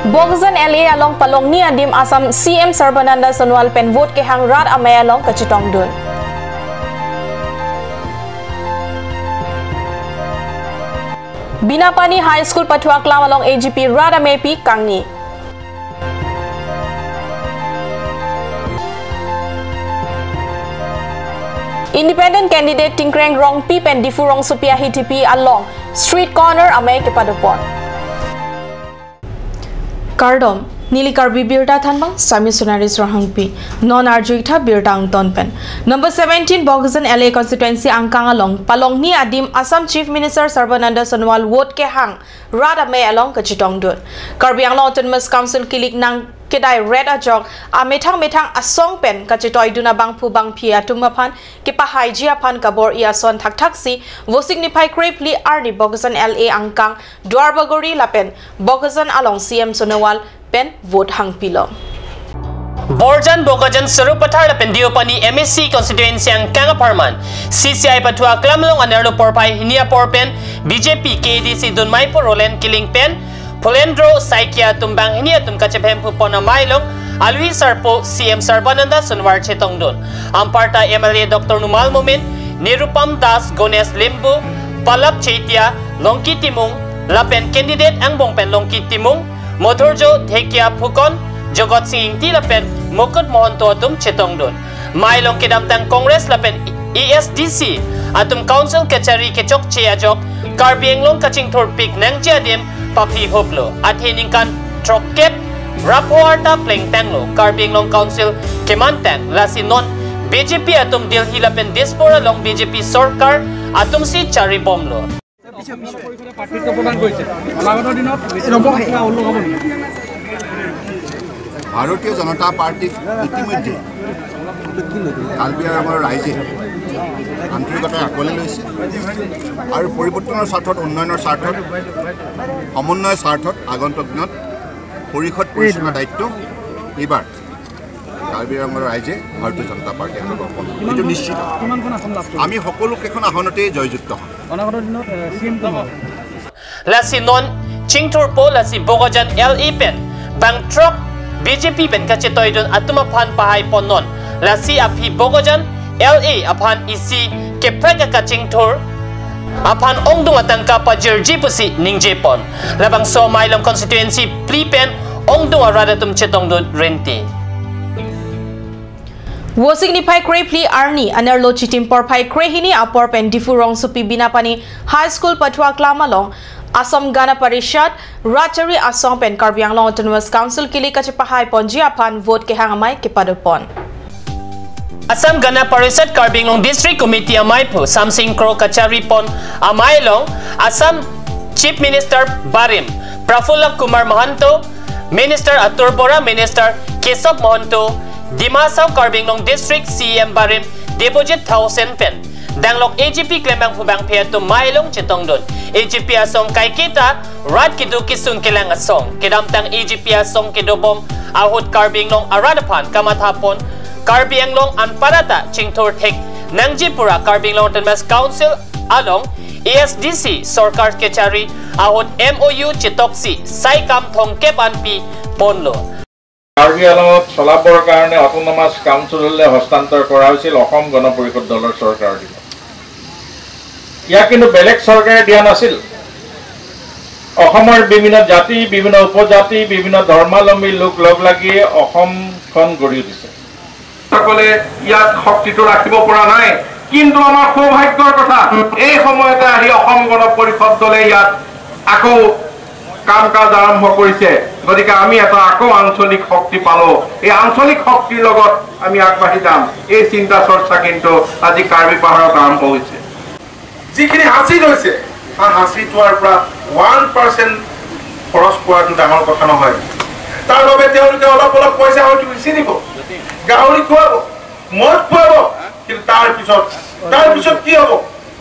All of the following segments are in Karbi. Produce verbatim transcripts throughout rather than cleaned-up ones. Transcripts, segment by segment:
Bokajan L A along palongni adim Assam C M Sarbananda Sonowal pen vote kehang rat amei along kachetongdun. Binapani High School pathu aklam along A G P rat ameipi kangni. Independent candidate Tingkreng Rongpi pen Diphu Rongsopi ahithi pi along street corner amei kepadopon. Kardom, neli Karbi Birta thanbang, Sami Sunari Sorhangpi. Non arju-ik tha birta angton pen. Number seventeen Bokajan L A constituency angkang along palongni adim Assam Chief Minister Sarbananda Sonowal vote kehang rat amei along kachetongdun. Karbi Anglong Autonomous Council kilik nangkedai ret ajok amethang methang asong pen kachetoidun abangphu bangphi atum aphan kepahaiji aphan kabor-i ason thakthaksi Vosik niphai krephli arni Bokajan L A angkang Duarbagori lapen Bokajan along C M Sonowal pen vote hangpilo. Borjan, Bokajan, Sarupathar lapen Deopani M A C constituency angkang apharman C C I pathu aklam along anerlo porphai hini apor pen B J P K A D C dunmaipo Roland Killing pen Pholendro Saikia atum banghini atum kachephem phupon amei along alohi sarpo C M Sarbananda Sonowal chetongdun. Anparta M L A Doctor Numal Momin, Nirupam Das, Ganesh Lembu, Palak Chaitia, Longki Timung, lapen candidate angbong pen Longki Timung, Mothurjo Dhekia Phukon, Jogot Sing Ingti lapen Mukut Mohanto atum chetongdun. Mei along kedamtang Congress lapen A S D C atum council kachari kechokche ajok Karbi Anglong kachingthurpik nangji adim paphi hoplo. Athe ningkan throkkep ra pho arta plengtanglo Karbi Anglong Council kemantang, lasi non B J P atum Delhi lapen Dispur along B J P sorkar atumsi charibomlo. পৰিষদে প্ৰাৰ্থিত্ব প্ৰদান কৰিছে। অনাগত দিনত বেছি সমস্যা উল্লেখ হ'ব নেকি? ভাৰতীয় জনতা পাৰ্টীক ইতিমধ্যে কাৰ্বি আংলঙৰ ৰাইজে আন্তৰিকতাৰে আঁকোৱালি লৈছে আৰু পৰিৱৰ্তনৰ স্বাৰ্থত, উন্নয়নৰ স্বাৰ্থত, সমন্বয়ৰ স্বাৰ্থত আগন্তুক দিনত পৰিষদ পৰিচালনাৰ দায়িত্ব এইবাৰ কাৰ্বি আংলঙৰ ৰাইজে ভাৰতীয় জনতা পাৰ্টীৰ হাতত অৰ্পণ কৰিব। এইটো নিশ্চিত। কিমানখন আসন লাভ কৰিব? আমি সকলো কেইখন আসনতেই জয়যুক্ত হ'ম। অনাগত দিনত, এ, চি এম কোন হ'ব? Lasi non chingthurpo, lasi Bokajan L A pen bang throk B J P pen kachetoidun atum aphan pahaipon non. Lasi aphi Bokajan L A aphan isi keprek akachingthur aphan ongdung atangka pajirji pusi ningjepon. Labangso mei along constituency phli pen ongdung arat atum chetongdun renti. Vosik niphai krephli arni anerlo chitim porphai krehini apor pen Diphu Rongsopi Binapani High School pathu aklam along Assam Gana Parishad, Rachari Asong pen Karbi Anglong Autonomous Council kilik kachepahaiponji aphan vote kehang amei kepadopon. Assam Gana Parishad Karbi Anglong District Committee ameiphu Samsing Kro kacharipon amei along Assam Chief Minister barim Prafulla Kumar Mahanta, Minister Atur Bora, Minister Kesab Mahanta, Dima Hasao Karbi Anglong District C E M barim Debojit Thaosen pen danglok A G P klembangphu bangphi atum mei along chetongdun. A G P asong kaiketa rat keduk kesung kelang asong. Kedamtang A G P asong kedobom ahut Karbi Anglong arat aphan kamathapon Karbi Anglong anparta chingthur thek nangji pura Karbi Anglong Autonomous Council along A S D C sorkar kechari ahut M O U chetoksi sai kam thomkep an piponlo. Karbi আংলঙত চলাবৰ কাৰণে অট'নমাছ কাউন্সিললৈ হস্তান্তৰ কৰা হৈছিল অসম গণ পৰিষদ দলৰ চৰকাৰৰ দিনত। ইয়াক কিন্তু বেলেগ চৰকাৰে দিয়া নাছিল। অসমৰ বিভিন্ন জাতি, বিভিন্ন উপজাতি, বিভিন্ন ধৰ্মাৱলম্বী লোক লগ লাগিয়ে অসমখন গঢ়ি উঠিছে। সকলে ইয়াত শক্তিটো ৰাখিব পৰা নাই, কিন্তু আমাৰ সৌভাগ্যৰ কথা, এই সময়তে আহি অসম গণ পৰিষদ দলে ইয়াত আকৌ কাম কাজ আৰম্ভ কৰিছে। গতিকে আমি এটা আকৌ আঞ্চলিক শক্তি পালো। এই আঞ্চলিক শক্তিৰ লগত আমি আগবাঢ়ি যাম। এই চিন্তা চৰ্চা কিন্তু আজি কাৰ্বি পাহাৰত আৰম্ভ হৈছে। যিখিনি হাঁচি লৈছে, তাৰ হাঁচি থোৱাৰ পৰা ওৱান পাৰ্চেণ্ট খৰচ কৰাটো ডাঙৰ কথা নহয়। তাৰ বাবে তেওঁলোকে অলপ অলপ পইচা হয়তো বেচি দিব, গাহৰি খুৱাব, মদ খুৱাব, কিন্তু তাৰ পিছত, তাৰ পিছত কি হ'ব?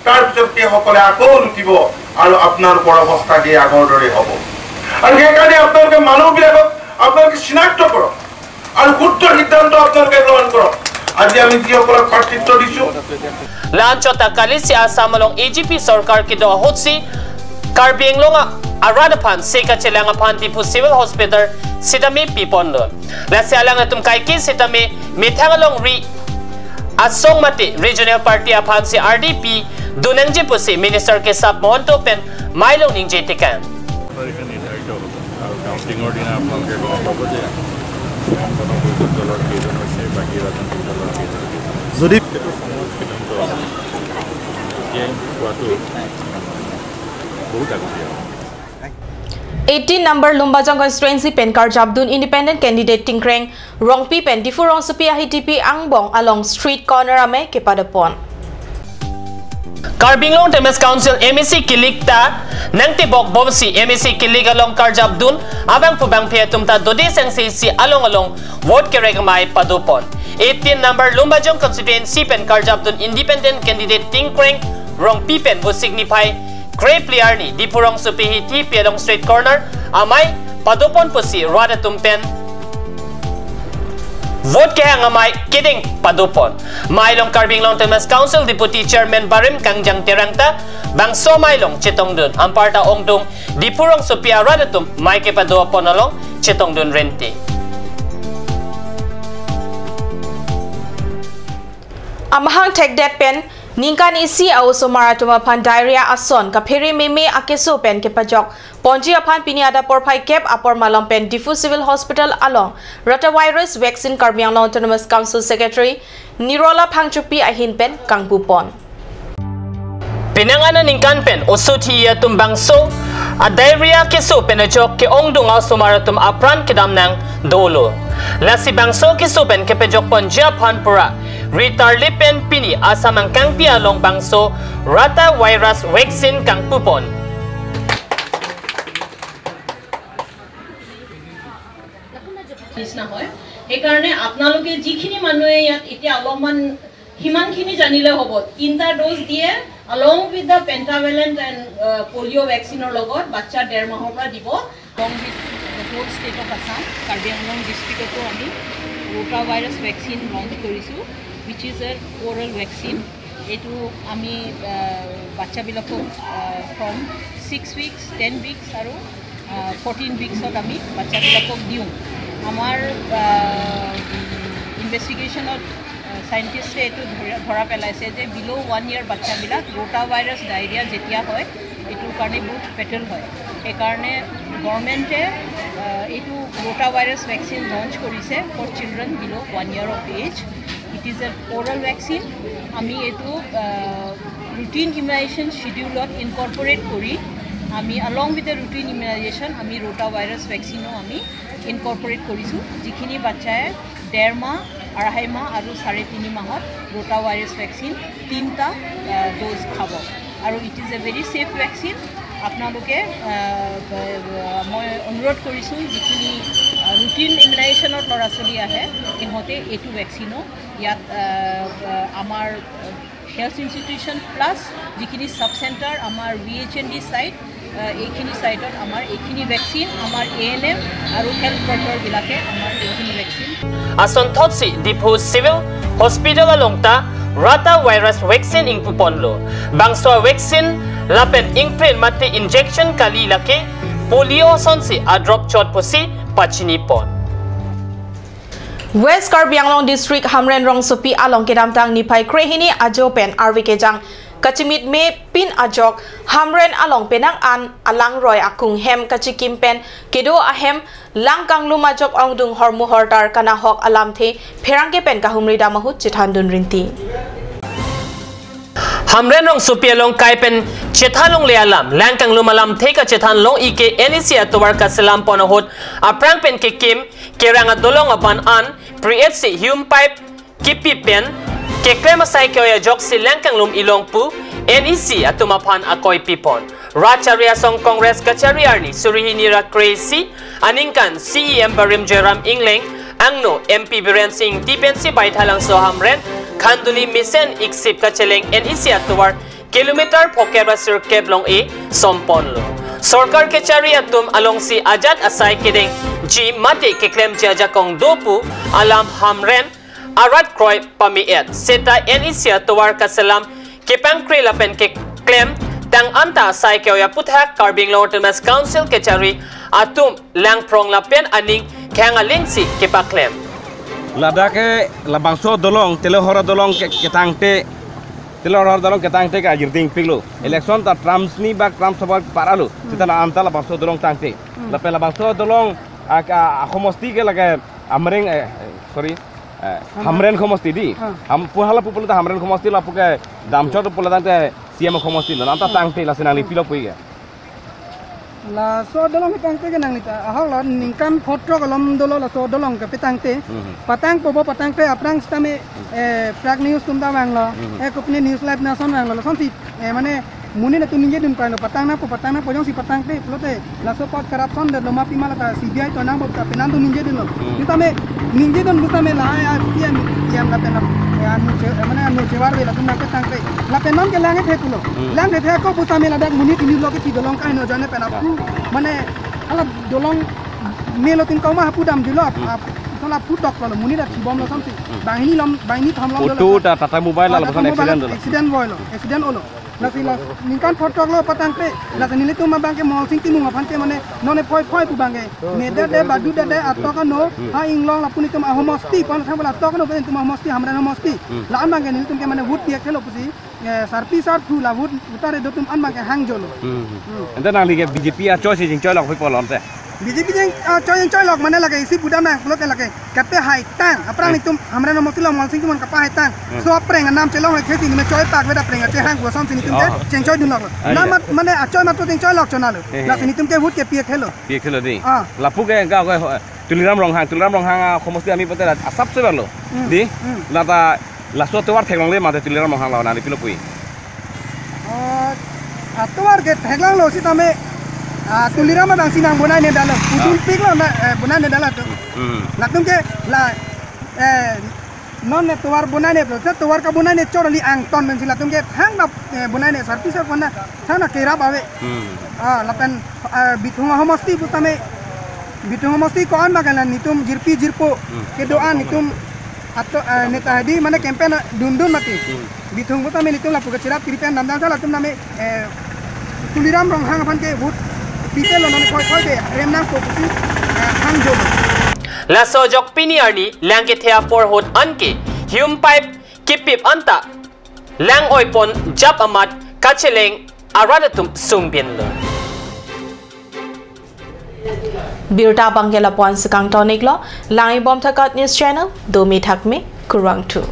তাৰ পিছত সেইসকলে আকৌ লুটিব আৰু আপোনালোকৰ অৱস্থা সেই আগৰ দৰেই হ'ব। আৰু সেইকাৰণে আপোনালোকে মানুহবিলাকক আপোনালোকে চিনাক্ত কৰক আৰু শুদ্ধ সিদ্ধান্ত আপোনালোকে গ্ৰহণ কৰক। আজি আমি যিসকলক প্ৰাৰ্থিত্ব দিছো, La-anchot ta kalisi Assam along A G P sorkar kedo ahutsi Karbi Anglong a-, arat aphan se kachelang aphan Diphu Civil Hospital sitame piponlo. Lasi alanglitum kaike sitame methang alongri asong mate regional party aphansi R D P donangji pusi Minister Kesab Mahanta pen mei along ningje tekang. এখানে নিৰ্ধাৰিত হ'ব আৰু কাউণ্টিঙৰ দিনা আপোনালোকে গম পাব যে সম্পন্ন পৰিষদ দলৰ কেইজন হৈছে, বাকী ৰাজনৈতিক দলৰ কেইজন হৈছে। যদি সেইটো সময়ত সিদ্ধান্ত হ'ব। এতিয়াই কোৱাটো বহুত আগতীয়া। Eighteen number Lumbajong constituency pen karjapdun independent candidate Tingkreng Rongpi pen Diphu rongsopi ahi T P angbong along street corner amei kepadopon. Karbi Anglong Autonomous Council M A C kilik ta nangtebok bomsi M A C kilik along karjapdun abangphu bangphi atum ta dode sengsi isi along along vote kerek amei padopon. Eighteen number Lumbajong constituency pen karjapdun independent candidate Tingkreng Rongpi pen Vosik niphai kre phli arni Diphu rongsopi ahi T P along street corner amei padopon pusi rat atum pen vote kehang amei kedeng padopon. Mei along Karbi Anglong Autonomous Council Deputy Chairman Barim Kangjang Terang ta bangso mei along chetongdun, anparta ongdung Diphu rongsopi arat atum mei kepadopon along chetongdun renti. Amahang thekdet pen ningkan isi a-osomar atum aphan diarrhea ason kaphere meme akeso pen kepajok ponji aphan pini adap porphai kep apor malom pen Diphu Civil Hospital along rotavirus vaccine Karbi Anglong Autonomous Council Secretary Nirola Phangchopi ahin pen kangpupon. Penang aningkan pen oso thi atum bangso a-diarrhea keso pen ajok ke-ongdung a-osomar atum apran kedam nang dolo. Lasi bangso keso pen kepajok ponji aphan pura ritarlip pen pini Assam angkangpi along bangso rotavirus vaccine kangpupon. নিচিনা হয়। সেইকাৰণে আপোনালোকে যিখিনি মানুহে ইয়াত এতিয়া অলপমান সিমানখিনি জানিলে হ'ব, তিনিটা ড'জ দিয়ে, along with the pentavalent and, আহ, polio ভেকচিনৰ লগত বাচ্চা ডেৰ মাহৰ পৰা দিব। Along with the whole state of Assam, Karbi আংলং ডিষ্ট্ৰিক্টতো আমি ৰোটা ভাইৰাছ ভেকচিন লঞ্চ কৰিছোঁ, which is a oral vaccine। এইটো আমি, আহ, বাচ্চাবিলাকক, আহ, from six weeks, ten weeks আৰু, আহ, ফৰ্টিন উইকছত আমি বাচ্চাবিলাকক দিওঁ। আমাৰ, আহ, ইনভেষ্টিগেশ্যনত, আহ, চাইণ্টিষ্টে এইটো ধৰা, ধৰা পেলাইছে যে বিল' ওৱান ইয়েৰ বাচ্চাবিলাক ৰোটা ভাইৰাছ ডায়েৰিয়া যেতিয়া হয়, এইটোৰ কাৰণে বহুত ফেটেল হয়। সেইকাৰণে গভৰ্ণমেণ্টে, আহ, এইটো ৰোটা ভাইৰাছ ভেকচিন লঞ্চ কৰিছে for children below one year of age। It is an oral vaccine। আমি এইটো, আহ, ৰুটিন ইমিউনাইজেশ্যন শ্বিডিউলত ইনকৰ্পৰেট কৰি আমি along with the routine immunization আমি ৰোটা ভাইৰাছ ভেকচিনো আমি ইনকৰ্পৰেট কৰিছোঁ, যিখিনি বাচ্চাই ডেৰ মাহ, আঢ়াই মাহ আৰু চাৰে তিনি মাহত ৰোটা ভাইৰাছ ভেকচিন তিনিটা, আহ, ড'জ খাব। আৰু it is a very safe vaccine। আপোনালোকে, আহ, ব-, ব-, মই অনুৰোধ কৰিছোঁ, যিখিনি, আহ, ৰুটিন ইমিউনাইজেশ্যনত ল'ৰা ছোৱালী আহে, সিহঁতে এইটো ভেকচিনো ইয়াত, আহ, আহ, আমাৰ, আহ, হেল্থ ইনষ্টিটিউশ্যন প্লাছ যিখিনি ছাব চেণ্টাৰ, আমাৰ V H N D site, আহ, এইখিনি ছাইটত আমাৰ এইখিনি ভেকচিন, আমাৰ এ এন এম আৰু হেল্থ ৱৰ্কাৰবিলাকে আমাৰ এইখিনি vaccine. Asonthotsi Diphu Civil Hospital along ta rotavirus vaccine ingpuponlo. Bangso vaccine lapen ingprint mate injection kali, lake polio asonsi a-drop chot pusi pachinipon. West Karbi Anglong District Hamren rongsopi along kedamtang niphai krehini ajo pen arve kejang kachimit me pin ajok Hamren along penang an alangroi akung hem kachikim pen kedo ahem lang kanglum ajok ongdung hormu hortar kanahok alamthe pherangke pen kahumri dam ahut chethandun rinti. Hamren rongsopi along kai pen chethan longle alam, lang kanglum alamthe kachethan long-ik ke N E C atovar kaselam pon ahut aphrang pen kekim kerang adolong aban an pre-et si hum pipe kipi pen keklem asai ke-oi ajoksi lang kanglum-i long pu N E C atum aphan akoi pipon. Rat chari asong Congress kachari arni suri hini ra kre-isi aningkan C E M Barim Joyram Engleng, angno M P Biren Singh Ingti pensi Baithalangso Hamren Khanduli mesen iksip kacheleng N E C atovar kilometer phokep ra sirkep long-e somponlo. Sorkar kachari atum alongsi ajat asai kedengji mate keklemji ajakong do pu alam Hamren arat kroi pame-et. Seta N E C atovar kaselam kepangkre lapen keklem Tang anta sai ke-oi aputhak Karbi Anglong Autonomous Council kachari atum langprong lapen aning khang alingsi kepaklem. Ladak ke labangso dolong, Telohor dolong ke, ketangte, Telohor dolong ketangte ke ajirding piklo. Election ta tram sini bak tram sobat paralo. Sita la anta labangso dolong tangte. Lapen labangso dolong ak, a, a homosti ke lake Amreng, eh, eh, sorry, eh, Hamren. Hamren homosti di. Ha. Ham, pu hala pu pulo ta Hamren homosti lapu ke damchot pulo tangte C M homosti lo. Anta tangte lasi nangli pilo puke. Laso dolong ketangte ke nangli ta ahok lo ningkan photrok alom dolo laso dolong kepetangte. Mhm. Patangpo bo patangte aphrang sitame, eh, Prag News atum ta vanglo. Mhm. Eh, kopine News Live Nation vanglo. Lasonsi, eh, mane monit atum ningjedun pailo patang nangpo patang nangpo jongsi patangte pulote laso apot corruption det lo ma pima lata C B I tonang bo ta penang atum ningjedunlo. Hmm. Sitame ningjedun sitame lahai a C M, C M lapen, eh, anu che, eh, mane anu chevar ve latum nangketangte. Lapen non ke langthe pulo. Hmm. Langthe ako pusitame ladak monit hini lo ke si dolong kaino jane pen aphu. Mane hala dolong melo tin kauma hapu damjulo ap, Hmm. ap, hala phutok lo monit athibomlo samsi. Hmm. Banghini lom, banghini tham lom Auto dolo. ta Tata Mobile Ah, la Tata bosan Mobile accident dolo. Accident boilo. Accident olo. Lasi la ningkan photrok lo patangte. Lasi nelitum abangke Molsing Timung aphan te mane none phoi phoi pu abangke. Meda de badu de de atok ano. Ha inglong lapu netum ahomosti pon thang la atok ano netum ahomosti Hamren homosti. Hmm. La-an abangke nelitum ke mane vote piak thelo pusi. Eh, sarpi sarthu la vote utare dotum an abangke hangjolo. Hmm. Hmm. Ante nangli ke B J P achoi si jingchoi lok pi polon te. B J P jing, ah, choi jingchoi lok mane lake isi budam nang pulo ke lake. Kate hai tang. Aphrang Eh. netum Hamren homosti lo Molsing Timung kapahai tang. Hmm. So apreng anam chelong le kheti nime choi pak veda apreng ache hang gosam si netum ke Oh. chengchoi dun lok lo. Ah, Namat iya. mane achoi matro chengchoi lok chonalo. Eh, Lasi eh. netum ke vote ke piak thelo. Piak thelo di. Ah. Lapu ke ga ga Tuliram Ronghang, Tuliram Ronghang ahomosti ami pote asap sebar lo. Hmm. Di. Hmm. Lata laso tovar theklongle mate Tuliram Ronghang lo nangli pilo pu. Oh, atovar ke theklonglo sitame, ah, Tuliram abang si nang bonai ne dalo. Pudun Ah. piklo na, eh, bonai ne dalo to. Hmm. Latum ke la, eh, non ne tovar bonai ne to, tovar kabonai ne chorli angton pensi latum ke thang na, eh, bonai ne sarpi sar kona thang na kerap ave. Hmm. Ah, lapen, ah, Bithung ahomosti pusitame, Bithung ahomosti ko-an abangke la netum jirpi jirpo Hmm. kedo-an netum ato, eh, neta hadi mane campaign dundun mati. Hmm. Bithung pusitame netum lapu ke cherap kiri pen damdam sa latum name, eh, Tuliram Ronghang aphan ke vote pite lo nang khoi khoi de rem nangpo pusi, eh, hangjo. Laso ajok pini arni lang kethe apor ahut anke hum pipe kipip anta lang oipon jap amat kacheleng arat atum sungbin lo. Birta abangke lapu-an si kangton iklo, lang-ibom tha KAT News Channel, domi thakme, kurvangthu.